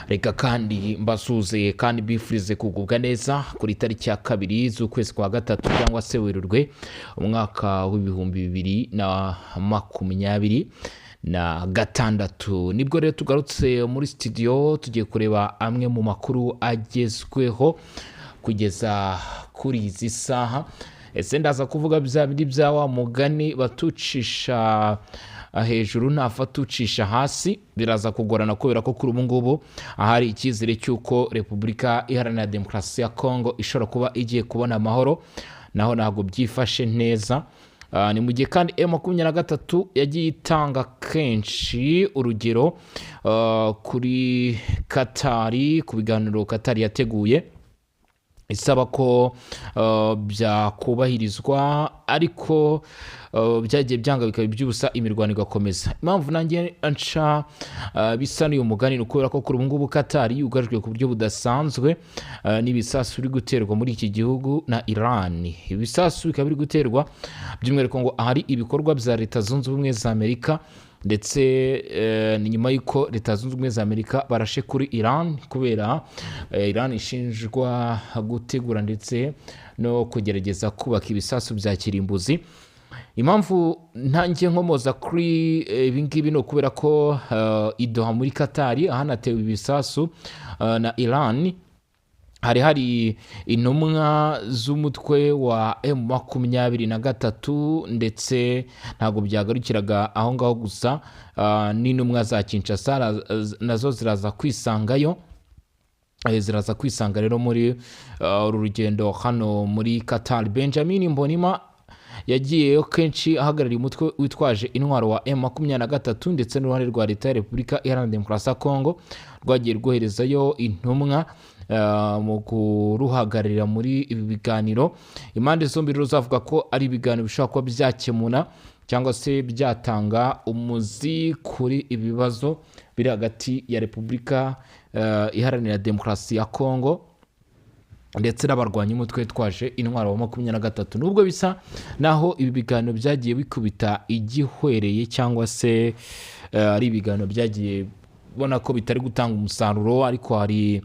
Reka kandi mbasuze kandi mbifurize kugubwa neza kuri tariki ya 2 z'ukwezi kwa 3 cyangwa se Werurwe, umwaka wa 2026. Nibwo rero tugarutse muri studio, tugiye kureba amwe mu makuru agezweho kugeza kuri izi saha. Ese ndaza kuvuga bya bindi bya wa mugani batucisha hejuru ntafatucisha hasi? Biraza kugorana kubera ko kuri ubu ngubu ahari icyizere cy'uko Repubulika Iharanira Demokarasi ya Kongo ishobora kuba igiye kubona amahoro, naho ntabwo byifashe neza. Ni mu gihe kandi M23 yagiye itanga kenshi urugero kuri Katari, ku biganiro Katari yateguye, isaba ko byakubahirizwa, ariko byagiye byanga bikaba iby'ubusa, imirwano igakomeza. Impamvu nanjye nca bisa n'uyu mugani ni ukubera ko kuri ubu ngubu Katari yugarijwe ku buryo budasanzwe n'ibisasu biri guterwa muri iki gihugu na Iran. Ibisasu bikaba biri guterwa by'umwihariko ngo ahari ibikorwa bya Leta Zunze Ubumwe za Amerika, ndetse ni nyuma y'uko Leta Zunze Ubumwe za Amerika barashe kuri Iran kubera Iran ishinjwa gutegura ndetse no kugerageza kubaka ibisasu bya kirimbuzi. Impamvu ntangiye nkomoza kuri ibi ngibi ni ukubera ko i Doha muri Katari, ahanatewe ibisasu na Iran, hari intumwa z'umutwe wa M23, ndetse ntabwo byagarukiraga aho ngaho gusa, n'intumwa za Kinshasa nazo ziraza kwisangayo. Ziraza kwisanga rero muri uru rugendo hano muri Qatar. Benjamin Mbonima yagiyeyo kenshi ahagarariye umutwe witwaje intwaro wa M23, ndetse n'uruhande rwa leta ya Repubulika Iharanira Demokarasi ya Kongo rwagiye rwoherezayo intumwa mu kuruhagararira muri ibi biganiro. Impande zombi rero zavuga ko ari ibiganiro bishobora kuba byakemura cyangwa se byatanga umuzi kuri ibi bibazo biri hagati ya Repubulika Iharanira Demokarasi ya Kongo ndetse n'abarwanyi umutwe witwaje intwaro wa 23, nubwo bisa naho ibi biganiro byagiye bikubita igihwereye cyangwa se ari ibiganiro byagiye ubona ko bitari gutanga umusaruro, ariko hari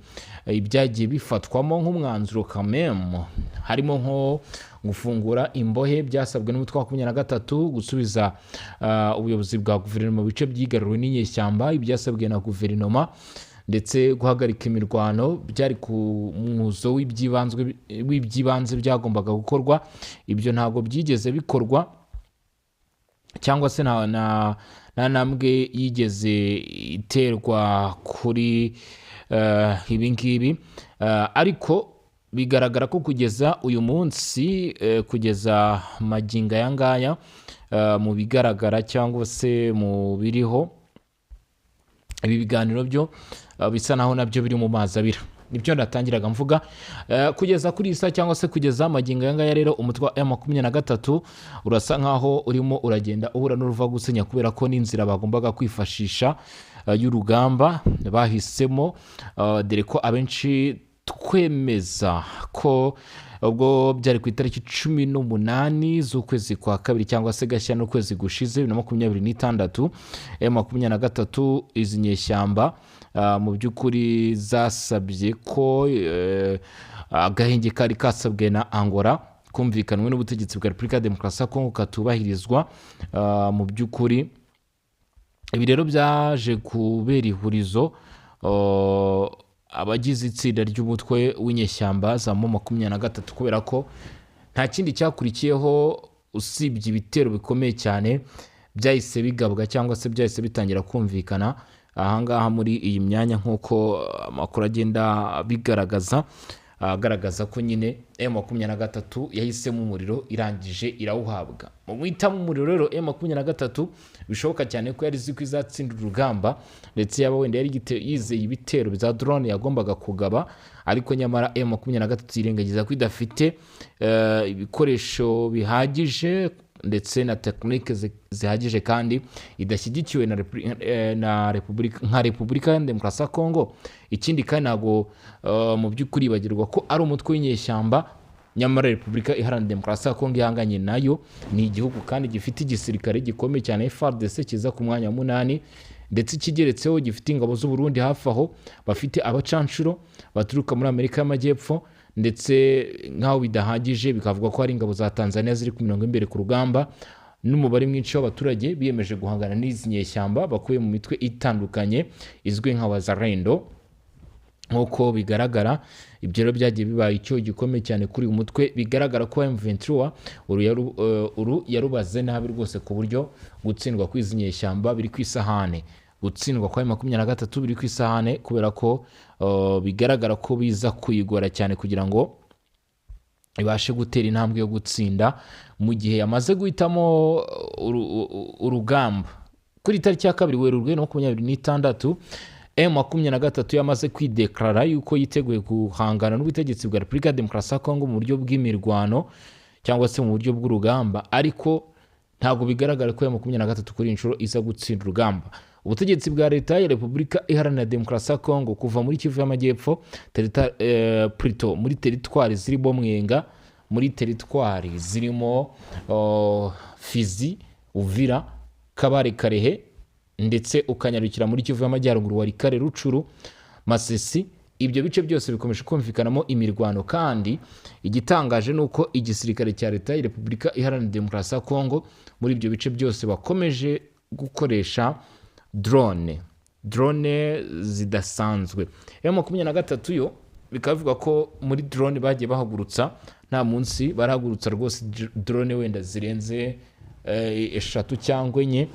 ibyagiye bifatwamo nk'umwanzuro kamemo, harimo nko gufungura imbohe byasabwe n'umutwe wa 23, gusubiza ubuyobozi bwa guverinoma mu bice byigaruriwe n'inyeshyamba ibyasabwe na guverinoma, ndetse guhagarika imirwano byari ku mwuzo w'iby'ibanze byagombaga gukorwa. Ibyo ntabwo byigeze bikorwa cyangwa se nta ntambwe yigeze iterwa kuri ibi ngibi. Ariko bigaragara ko kugeza uyu munsi, kugeza magingo aya ngaya, mu bigaragara cyangwa se mu biriho, ibi biganiro byo bisa naho nabyo biri mu mazi abira. Nibyo natangiraga mvuga. Kugeza kuri iyi saha cyangwa se kugeza magingo aya ngaya rero, umutwe wa M23 urasa nkaho urimo uragenda uhura n'uruva gusenya, kubera ko n'inzira bagombaga kwifashisha y'urugamba bahisemo, dore ko abenshi twemeza ko ubwo byari ku itariki 18 z'ukwezi kwa 2 cyangwa se gashya n'ukwezi gushize 2026, M23, izi nyeshyamba, mu by'ukuri zasabye ko agahenge kari kasabwe na Angola kumvikanwe n'ubutegetsi bwa Repubulika ya Demokarasi ya Kongo katubahirizwa. Mu by'ukuri ibi rero byaje kubera ihurizo abagize itsinda ry'umutwe w'inyeshyamba za M23, kubera ko nta kindi cyakurikiyeho usibye ibitero bikomeye cyane byahise bigabwa cyangwa se byahise bitangira kumvikana ahangaha muri iyi myanya, nk'uko amakuru agenda bigaragaza, agaragaza ko nyine M23 yahisemo umuriro, irangije irawuhabwa. Mu guhitamo umuriro rero, M23 bishoboka cyane ko yari izi ko izatsinda urugamba, ndetse yaba wenda yari yizeye ibitero bya drone yagombaga kugaba, ariko nyamara M23 yirengagiza ko idafite ibikoresho bihagije ndetse na tekinike zihagije, kandi idashyigikiwe na repubulika nka Repubulika ya Demokarasi ya Kongo. Ikindi kandi, ntabwo mu by'ukuri ibagirwa ko ari umutwe w'inyeshyamba, nyamara Repubulika Iharanira Demokarasi ya Kongo ihanganye nayo ni igihugu kandi gifite igisirikare gikomeye cyane, FARDC, kiza ku mwanya wa 8. Ndetse ikigeretseho, gifite ingabo z'u Burundi hafi aho, bafite abacanshuro baturuka muri Amerika y'Amajyepfo. Ndetse nk'aho bidahagije, bikavuga ko hari ingabo za Tanzania ziri ku mirongo imbere ku rugamba, n'umubare mwinshi w'abaturage biyemeje guhangana n'izi nyeshyamba bakuye mu mitwe itandukanye izwi nka Wazalendo. Nk'uko bigaragara, ibyo rero byagiye bibaye icyo gikomeye cyane kuri uyu mutwe. Bigaragara ko M23 uru yarubaze nabi rwose, ku buryo gutsindwa kw'izi nyeshyamba biri ku isahane, gutsindwa kwa 23 biri ku isahane, kubera ko bigaragara ko biza kuyigora cyane kugira ngo ibashe gutera intambwe yo gutsinda mu gihe yamaze guhitamo urugamba. Kuri tariki ya 2 Werurwe 26, M23 yamaze kwideclara yuko yiteguye guhangana n'ubutegetsi bwa Repubulika ya Demokarasi ya Kongo mu buryo bw'imirwano cyangwa se mu buryo bw'urugamba. Ariko ntabwo bigaragara ko M23 kuri iyi nshuro iza gutsinda urugamba. Ubutegetsi bwa Leta ya Repubulika Iharanira Demokarasi ya Kongo, kuva muri Kivu y'Amajyepfo, plutôt muri teritwari zirimo Mwenga, muri teritwari zirimo Fizi, Uvira, Kabare, Karehe, ndetse ukanyarukira muri Kivu y'Amajyaruguru, Walikale, Rutshuru, Masisi, ibyo bice byose bikomeje kumvikanamo imirwano. Kandi igitangaje ni uko igisirikare cya Leta ya Repubulika Iharanira Demokarasi ya Kongo muri ibyo bice byose bakomeje gukoresha drone zidasanzwe. M23 yo bikaba bivuga ko muri drone bagiye bahagurutsa, nta munsi barahagurutsa rwose drone wenda zirenze eshatu cyangwa enye.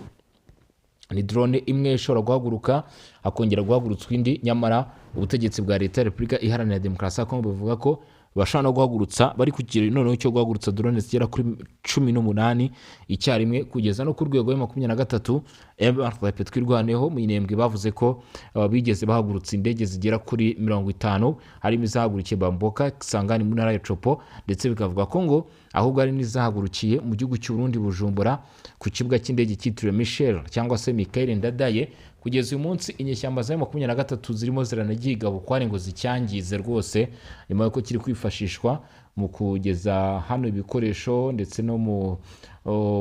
Ni drone imwe ishobora guhaguruka, hakongera guhagurutswa indi. Nyamara ubutegetsi bwa Leta ya Repubulika Iharanira Demokarasi ya Kongo buvuga ko bashobora no guhagurutsa, bari kugira noneho cyo guhagurutsa drone zigera kuri 18 icyarimwe, kugeza no ku rwego 23 MRP Twirwaneho mu Minembwe bavuze ko bigeze bahagurutsa indege zigera kuri 50, harimo izahagurukiye Bamboka, Kisangani mu ntara ya Tshopo. Ndetse bikavuga ko ngo ahubwo hari n'izahagurukiye mu gihugu cy'u Burundi, Bujumbura, ku kibuga cy'indege cyitiriwe Michel cyangwa se Michael Ndadaye. Kugeza uyu munsi inyeshyamba za 23 zirimo ziranagiga bukware ngo zicyangize rwose, nyuma y'uko kiri kwifashishwa mu kugeza hano ibikoresho ndetse no mu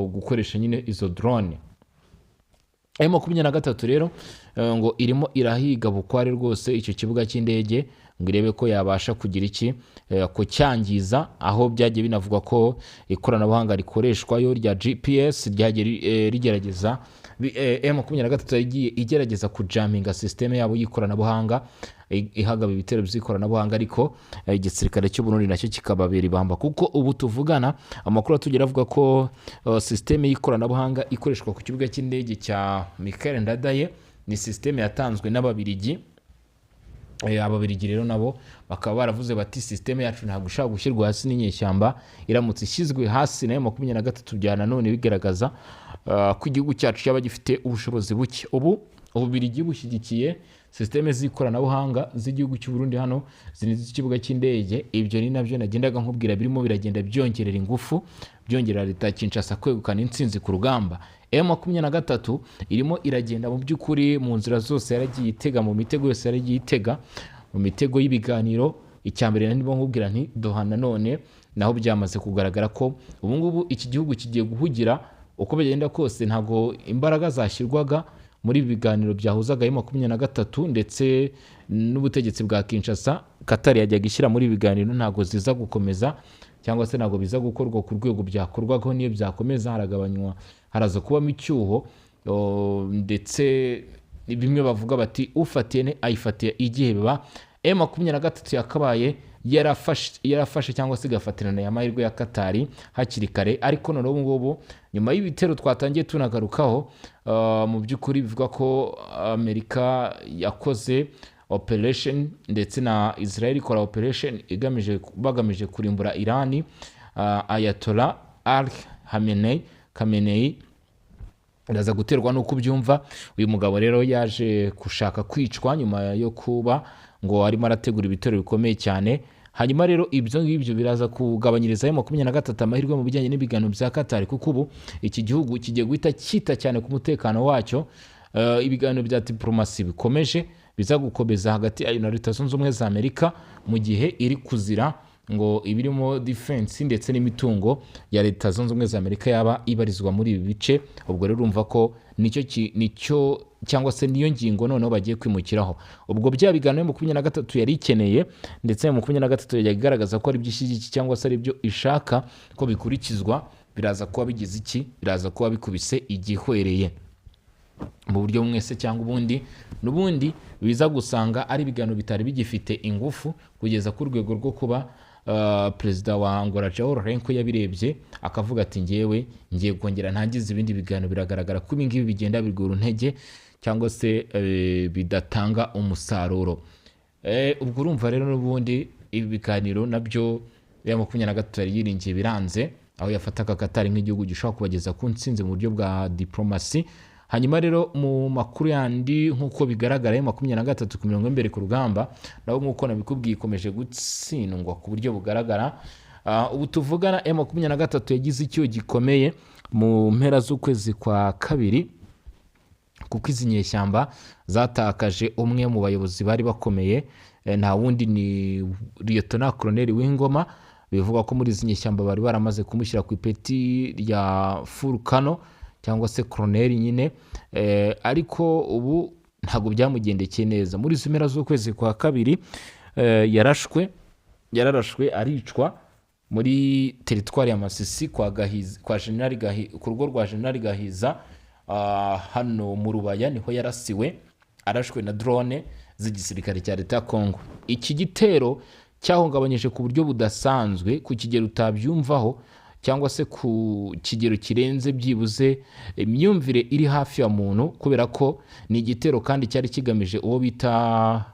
gukoresha nyine izo drone. M23 rero ngo irimo irahiga bukware rwose icyo kibuga cy'indege ngo irebe ko yabasha kugira iki, kucyangiza, aho byagiye binavugwa ko ikoranabuhanga rikoreshwayo rya GPS ryagiye rigerageza M23 yagiye igerageza kujaminga système yabo y'ikoranabuhanga, ihagaba ibitero by'ikoranabuhanga. Ariko igisirikare cy'u Burundi nacyo kikababera ibamba, kuko ubu tuvugana amakuru atugera avuga ko système y'ikoranabuhanga ikoreshwa ku kibuga cy'indege cya Michael Ndadaye ni système yatanzwe n'Ababirigi. Ababirigi rero nabo bakaba baravuze bati: "Système yacu ntabwo ishobora gushyirwa hasi n'inyeshyamba. Iramutse ishyizwe hasi nayo 23, bya nanone bigaragaza ko igihugu cyacu cyaba gifite ubushobozi buke." Ubu Ububirigi bushyigikiye système z'ikoranabuhanga z'igihugu cy'u Burundi hano zinize ikibuga cy'indege. Ibyo ni nabyo nagendaga nkubwira birimo biragenda byongerera ingufu, byongerera leta ya Kinshasa kwegukana intsinzi ku rugamba. M23 irimo iragenda mu by'ukuri mu nzira zose yaragiye itega, mu mitego yose yaragiye itega, mu mitego y'ibiganiro. Icya mbere ndimo nkubwira nti Doha nanone naho byamaze kugaragara ko ubu ngubu iki gihugu kigiye guhugira. Uko bigenda kose, ntabwo imbaraga zashyirwaga muri ibi biganiro byahuzaga M23 ndetse n'ubutegetsi bwa Kinshasa, Qatar yajyaga ishyira muri ibi biganiro, ntabwo ziza gukomeza cyangwa se ntabwo biza gukorwa ku rwego byakorwagaho. Niyo byakomeza haragabanywa, haraza kubamo icyuho. Ndetse bimwe bavuga bati ufatiye ne ayifatiye igihe biba. M23 yakabaye yarafashe cyangwa se igafatirana aya mahirwe ya Katari hakiri kare. Ariko noneho ubu ngubu, nyuma y'ibitero twatangiye tunagarukaho, mu by'ukuri bivuga ko Amerika yakoze operation ndetse na Israel ikora operation bagamije kurimbura Irani, Ayatollah Ali Khamenei, biraza guterwa n'uko ubyumva. Uyu mugabo rero yaje gushaka kwicwa nyuma yo kuba ngo arimo arategura ibitero bikomeye cyane. Hanyuma rero ibyo ngibyo biraza kugabanyiriza M23 amahirwe mu bijyanye n'ibiganiro bya Qatar, kuko ubu iki gihugu kigiye guhita cyita cyane ku mutekano wacyo. Ibiganiro bya diplomasi bikomeje, biza gukomeza hagati ya na Leta Zunze Ubumwe za Amerika mu gihe iri kuzira ngo ibirimo defense ndetse n'imitungo ya Leta Zunze Ubumwe za Amerika yaba ibarizwa muri ibi bice. Ubwo rero urumva ko nicyo cyangwa se niyo ngingo noneho bagiye kwimukiraho. Ubwo bya biganiro 23 yari ikeneye, ndetse 23 yajyaga igaragaza ko ari byo ishyigikiye cyangwa se ari byo ishaka ko bikurikizwa, biraza kuba bigize iki? Biraza kuba bikubise igihwereye mu buryo bumwe se cyangwa ubundi. N'ubundi biza gusanga ari ibiganiro bitari bigifite ingufu kugeza ku rwego rwo kuba perezida wa Angola João Lourenço yabirebye akavuga ati: "Ngewe ngiye kongera ntangize ibindi biganiro, biragaragara ko ibi ngibi bigenda bigura intege cyangwa se bidatanga umusaruro." Ubwo urumva rero n'ubundi ibi biganiro nabyo ya 23 yari yiringiye biranze, aho yafataga Katari nk'igihugu gishobora kubageza ku ntsinzi mu buryo bwa diplomasi. Hanyuma rero mu makuru yandi, nk'uko bigaragara, ya 23 ku mirongo y'imbere ku rugamba nabo, nk'uko nabikubwiye, ikomeje gutsindwa ku buryo bugaragara. Ubu tuvugana M23 yagize icyuho gikomeye mu mpera z'ukwezi kwa kabiri, kuko izi nyeshyamba zatakaje umwe mu bayobozi bari bakomeye, nta wundi ni Liyetona Koloneli Wingoma. Bivugwa ko muri izi nyeshyamba bari baramaze kumushyira ku ipeti rya full colonel cyangwa se koloneli nyine, ariko ubu ntabwo byamugendekeye neza. Muri izi mpera z'ukwezi kwa kabiri yararashwe aricwa muri teritwari ya Masisi kwa Gahiza, kwa General Gahi, ku rugo rwa General Gahiza, hano mu Rubaya niho yarasiwe, arashwe na drone z'igisirikare cya leta ya Kongo. Iki gitero cyahungabanyije ku buryo budasanzwe, ku kigero utabyumvaho cyangwa se ku kigero kirenze byibuze imyumvire iri hafi ya muntu, kubera ko ni igitero kandi cyari kigamije uwo bita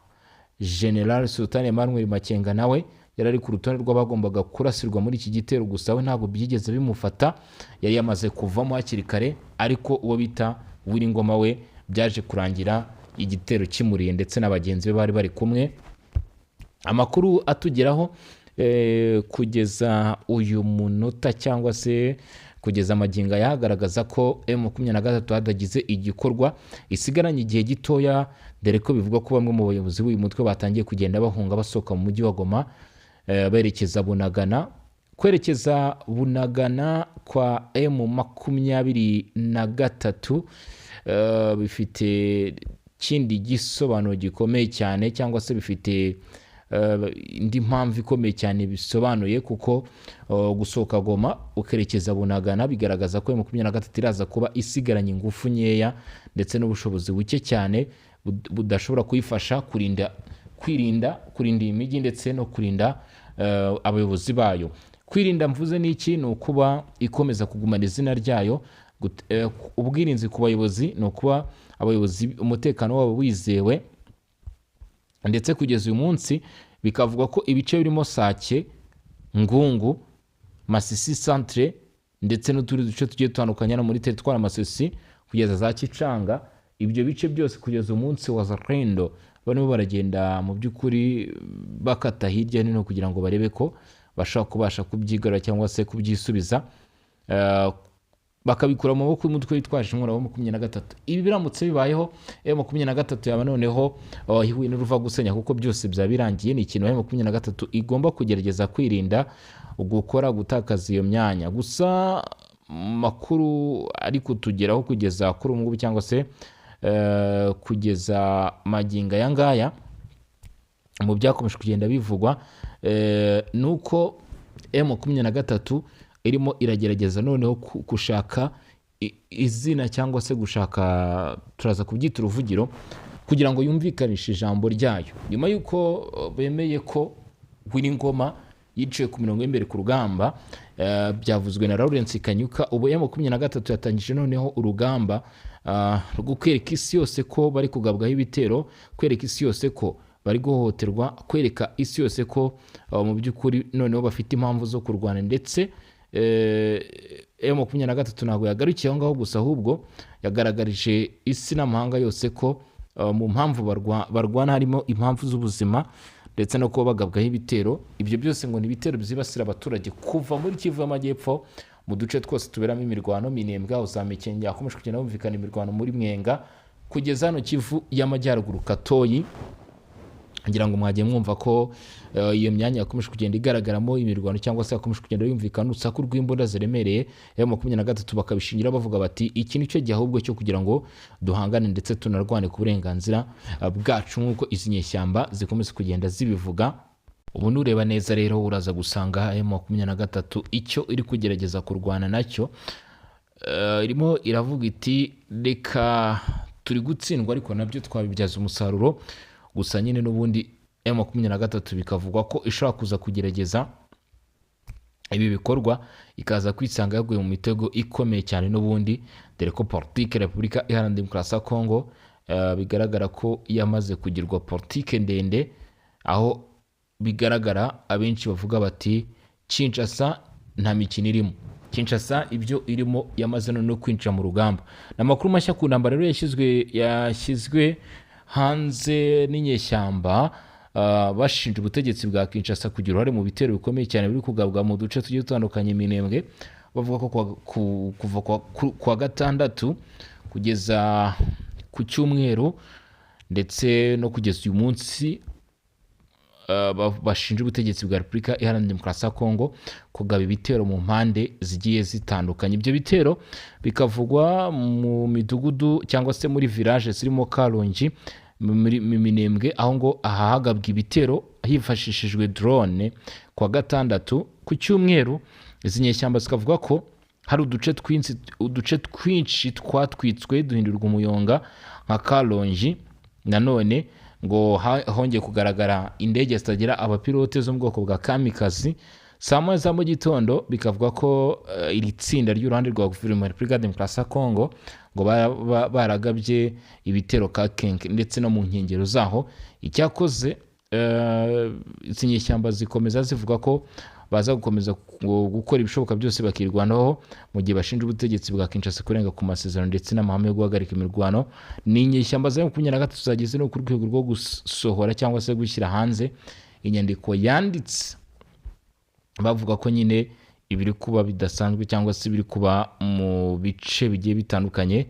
General Sultan Emmanuel Makenga. Nawe yari ari ku rutonde rw'abagombaga kurasirwa muri iki gitero, gusa we ntabwo byigeze bimufata, yari yamaze kuvamo hakiri kare. Ariko uwo bita Willy we byaje kurangira igitero kimuriye ndetse na bagenzi be bari bari kumwe. Amakuru atugeraho kugeza uyu munota cyangwa se kugeza amagingo yagaragaza ko M23 hadagize igikorwa isigaranye igihe gitoya, dore ko bivugwa ko bamwe mu bayobozi b'uyu mutwe batangiye kugenda bahunga, basohoka mu mujyi wa Goma, berekeza Bunagana. Kwerekeza Bunagana kwa M23 bifite ikindi gisobanuro gikomeye cyane, cyangwa se bifite indi mpamvu ikomeye cyane bisobanuye, kuko gusohoka Goma ukerekeza Bunagana bigaragaza ko M23 iraza kuba isigaranye ingufu nkeya ndetse n'ubushobozi buke cyane budashobora kuyifasha kurinda, kwirinda, kurinda iyi mijyi ndetse no kurinda abayobozi bayo. Kwirinda mvuze ni iki? Ni ukuba ikomeza kugumana izina ryayo. Ubwirinzi ku bayobozi ni ukuba abayobozi umutekano wabo wizewe. Ndetse kugeza uyu munsi bikavuga ko ibice birimo Sake, Ngungu, Masisi centre ndetse n'utundi duce tugiye dutandukanye no muri teritwari Masisi kugeza za Kicanga, ibyo bice byose kugeza umunsi Wazalendo barimo baragenda mu by'ukuri bakata hirya no hino kugira ngo barebe ko bashobora kubasha kubyigarura cyangwa se kubyisubiza, bakabikura mu maboko y'umutwe witwaje intwaro wa 23. Ibi biramutse bibayeho, M23 yaba noneho ihuye n'uruva gusenya, kuko byose byaba birangiye. Ni ikintu M23 igomba kugerageza kwirinda gukora, gutakaza iyo myanya. Gusa makuru ari kutugeraho kugeza kuri ubu ngubu cyangwa se kugeza magingo aya ngaya, mu byakomeje kugenda bivugwa, ni uko M23 irimo iragerageza noneho gushaka izina cyangwa se gushaka, turaza kubyita uruvugiro, kugira ngo yumvikanishe ijambo ryayo nyuma y'uko bemeye ko Willy Ngoma yiciwe ku mirongo y'imbere ku rugamba. Byavuzwe na Lawrence Kanyuka. Ubu M23 yatangije noneho urugamba rwo kwereka isi yose ko bari kugabwaho ibitero, kwereka isi yose ko bari guhohoterwa, kwereka isi yose ko mu by'ukuri noneho bafite impamvu zo kurwana. Ndetse M23 ntabwo yagarukiye aho ngaho gusa, ahubwo yagaragarije isi n'amahanga yose ko mu mpamvu barwana harimo impamvu z'ubuzima ndetse no kuba bagabwaho ibitero. Ibyo byose ngo ni ibitero byibasira abaturage kuva muri Kivu y'Amajyepfo, mu duce twose tuberamo imirwano, Minembwe, aho za Mikenge hakomeje kugenda humvikana imirwano, muri Mwenga, kugeza hano Kivu y'Amajyaruguru, Katoyi. Ngira ngo mwagiye mwumva ko iyo myanya yakomeje kugenda igaragaramo imirwano, cyangwa se yakomeje kugenda yumvikana urusaku rw'imbunda ziremereye. M23 bakabishingira bavuga bati: "Iki ni cyo gihe ahubwo cyo kugira ngo duhangane ndetse tunarwane ku burenganzira bwacu," nk'uko izi nyeshyamba zikomeza kugenda zibivuga. Ubu nureba neza rero, uraza gusanga M23 icyo iri kugerageza kurwana nacyo, irimo iravuga iti: "Reka, turi gutsindwa, ariko nabyo twabibyaza umusaruro." Gusa nyine n'ubundi M23 bikavugwa ko ishobora kuza kugerageza ibi bikorwa, ikaza kwisanga yaguye mu mitego ikomeye cyane n'ubundi, dore ko politike Repubulika Iharanira Demokarasi ya Kongo bigaragara ko yamaze kugirwa politike ndende, aho bigaragara abenshi bavuga bati: "Kinshasa nta mikino irimo, Kinshasa ibyo irimo yamaze no kwinjira mu rugamba." Ni amakuru mashya ku ntambara rero yashyizwe hanze n'inyeshyamba, bashinja ubutegetsi bwa Kinshasa kugira uruhare mu bitero bikomeye cyane biri kugabwa mu duce tugiye dutandukanye Minembwe. Bavuga ko kuva kwa gatandatu kugeza ku cyumweru, ndetse no kugeza uyu munsi, bashinja ubutegetsi bwa Repubulika Iharanira Demokarasi ya Kongo kugaba ibitero mu mpande zigiye zitandukanye. Ibyo bitero bikavugwa mu midugudu cyangwa se muri village zirimo Karongi mu Minembwe, aho ngo ahahagabwa ibitero hifashishijwe drone kuwa gatandatu. Ku cyumweru, izi nyeshyamba zikavuga ko hari uduce twinshi twatwitswe duhindurwa umuyonga nka Karongi. Nanone ngo hongeye kugaragara indege zitagira abapilote zo mu bwoko bwa kamikazi saa 1 za mu gitondo. Bikavuga ko iri tsinda ry'uruhande rwa guverinoma ya Repubulika ya Demokarasi ya Kongo ngo baragabye ibitero ka Kenke ndetse no mu nkengero zaho. Icyakoze izi nyeshyamba zikomeza zivuga ko baza gukomeza gukora ibishoboka byose bakirwanaho, mu gihe bashinja ubutegetsi bwa Kinshasa kurenga ku masezerano ndetse n'amahame yo guhagarika imirwano. Ni inyeshyamba za 23 zageze no ku rwego rwo gusohora cyangwa se gushyira hanze inyandiko yanditse, bavuga ko nyine ibiri kuba bidasanzwe, cyangwa se ibiri kuba mu bice bigiye bitandukanye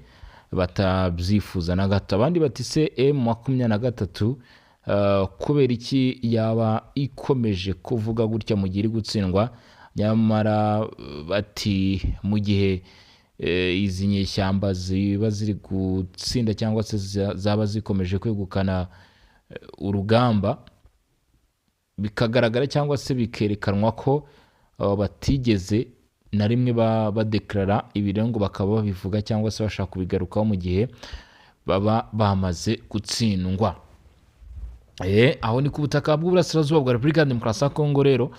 batabyifuza na gato. Abandi bati: "Se M23 kubera iki yaba ikomeje kuvuga gutya mu gihe iri gutsindwa?" Nyamara bati mu gihe izi nyeshyamba ziba ziri gutsinda cyangwa se zaba zikomeje kwegukana urugamba, bikagaragara cyangwa se bikerekanwa ko batigeze na rimwe badekarara ibi rero, ngo bakaba babivuga cyangwa se bashaka kubigarukaho mu gihe baba bamaze gutsindwa. Aho ni ku butaka bw'uburasirazuba bwa Repubulika ya Demokarasi ya Kongo. Rero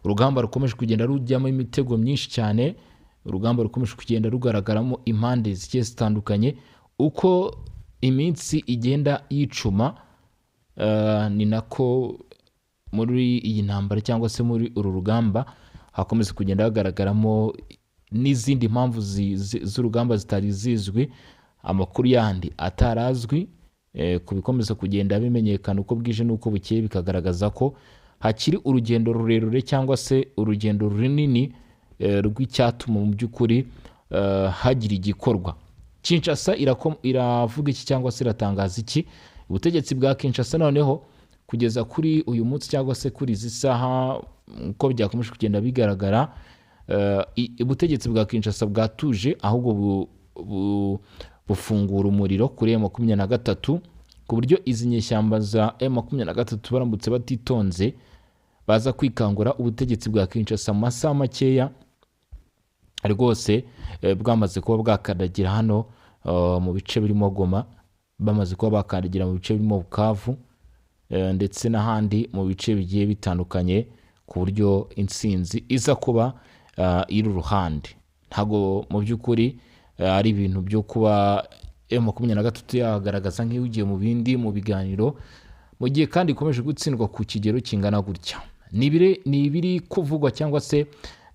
urugamba rukomeje kugenda rujyamo imitego myinshi cyane, urugamba rukomeje kugenda rugaragaramo impande zigiye zitandukanye. Uko iminsi igenda yicuma, ni nako muri iyi ntambara cyangwa se muri uru rugamba hakomeza kugenda hagaragaramo n'izindi mpamvu z'urugamba zitari zizwi, amakuru yandi atarazwi. Ku bikomeza kugenda bimenyekana uko bwije n'uko bukeye, bikagaragaza ko hakiri urugendo rurerure cyangwa se urugendo runini rw'icyatuma mu by'ukuri hagira igikorwa. Kinshasa iravuga iki cyangwa se iratangaza iki? Ubutegetsi bwa Kinshasa noneho kugeza kuri uyu munsi cyangwa se kuri izi saha, uko byakomeje kugenda bigaragara, ubutegetsi bwa Kinshasa bwatuje, ahubwo bufungura umuriro kuri M23, ku buryo izi nyeshyamba za M23 baramutse batitonze baza kwikangura ubutegetsi bwa Kinshasa mu masaha makeya rwose, bwamaze kuba bwakandagira hano mu bice birimo Goma, bamaze kuba bakandagira mu bice birimo Bukavu, ndetse n'ahandi mu bice bigiye bitandukanye, ku buryo intsinzi iza kuba iri uruhande. Ntabwo mu by'ukuri ari ibintu byo kuba M23 yagaragaza nk'ihugiye mu bindi, mu biganiro, mu gihe kandi ikomeje gutsindwa ku kigero kingana gutya. Ni ibiri kuvugwa cyangwa se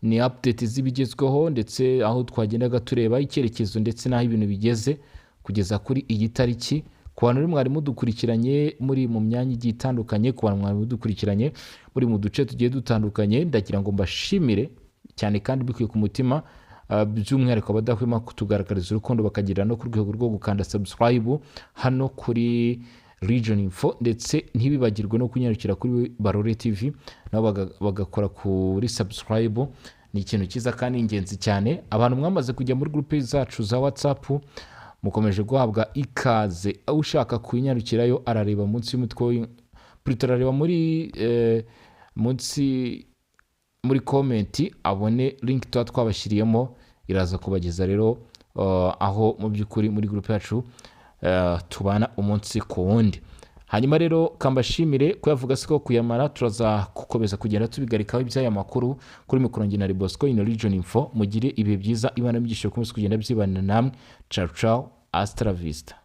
ni update z'ibigezweho, ndetse aho twagendaga tureba icyerekezo ndetse n'aho ibintu bigeze kugeza kuri iyi tariki. Ku bantu rero mwari mudukurikiranye muri mu myanya igiye itandukanye, ku bantu mwari mudukurikiranye muri mu duce tugiye dutandukanye, ndagira ngo mbashimire cyane kandi bikwiye ku mutima, by'umwihariko abadahwema kutugaragariza urukundo bakagira no ku rwego rwo gukanda subscribe hano kuri Region Info, ndetse ntibibagirwe no kunyarukira kuri Barore TV nabo bagakora kuri subscribe. Ni ikintu cyiza kandi ingenzi cyane. Abantu mwamaze kujya muri groupe zacu za WhatsApp, mukomeje guhabwa ikaze. Ushaka kuyinyarukirayo arareba munsi y'umutwe plutôt arareba muri munsi muri comment, abone link tuba twabashyiriyemo, iraza kubageza rero aho mu by'ukuri muri groupe yacu tubana umunsi ku wundi. Hanyuma rero kambashimire, kuyavuga siko kuyamara, turaza gukomeza kugenda tubigarikaho iby'aya makuru. Kuri mikoro njye na Bosco in Region Info. Mugire ibihe byiza, Imana imigisha ikomeze kugenda byibanira namwe. Ciao ciao, hasta la vista.